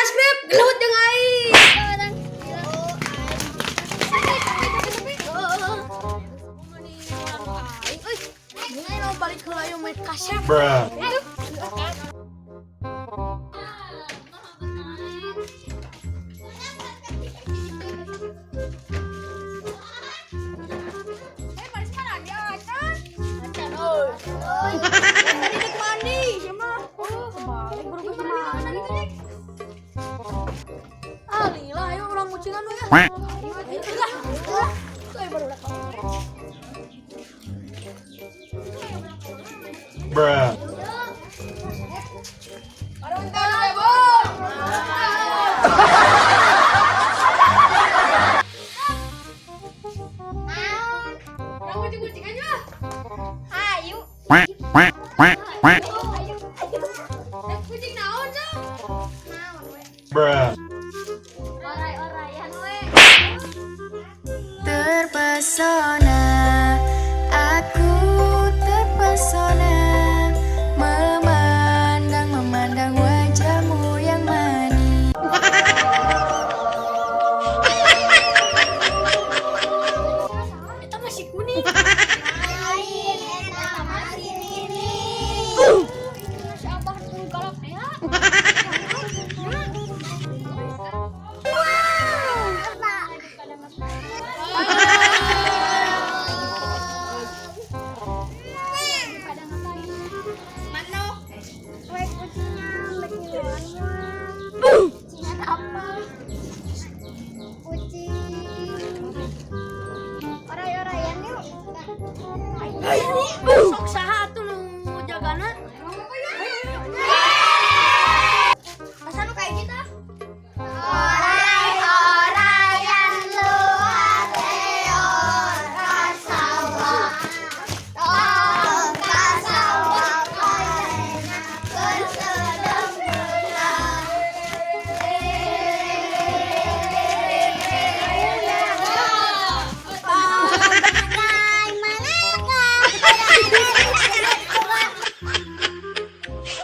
Subscribe, gelut jeung aing. Aing euy. Aing balik heula ayo make kasep. Bruh. Eh, baris mana dia acan? Acan euy. Tadi dek mandi, sia mah. Oh, kebalik baru geus mandi. Ah, lila ayo urang kucingan we ya. Ayo ayo lah. Lah. Tuh baru lah. Bruh. Bentar we, Bang. Urang kucing-kucingan yuk. Ayo. Quack, quack, quack, quack. Ayo. Eh, kucing naon, Cang? Naon we? Bruh. Orai-oraian we. Terpesona, aku terpesona, memandang, memandang wajahmu yang manis. Eta masih kuning. Lain eta masih ini. Si Abah nu galak teh ya. Manuk. We kucingnya bek ngiluan Kucingan apa? Kucing. Orai-oraian yuk. Sok saha atuh nu jagana? Asa nu kayak gitu? Orai-oraian luar leor ka sawah. Tong ka sawah kalena keur sedeng beunang.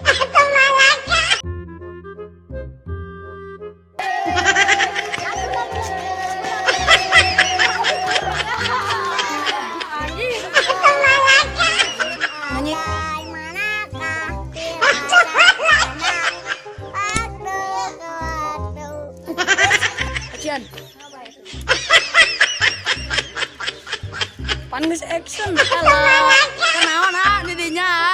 Bagaimana? Anjing. Bagaimanakah waktu Action. Pan geus action. Alah. Kenaon ah di dinya?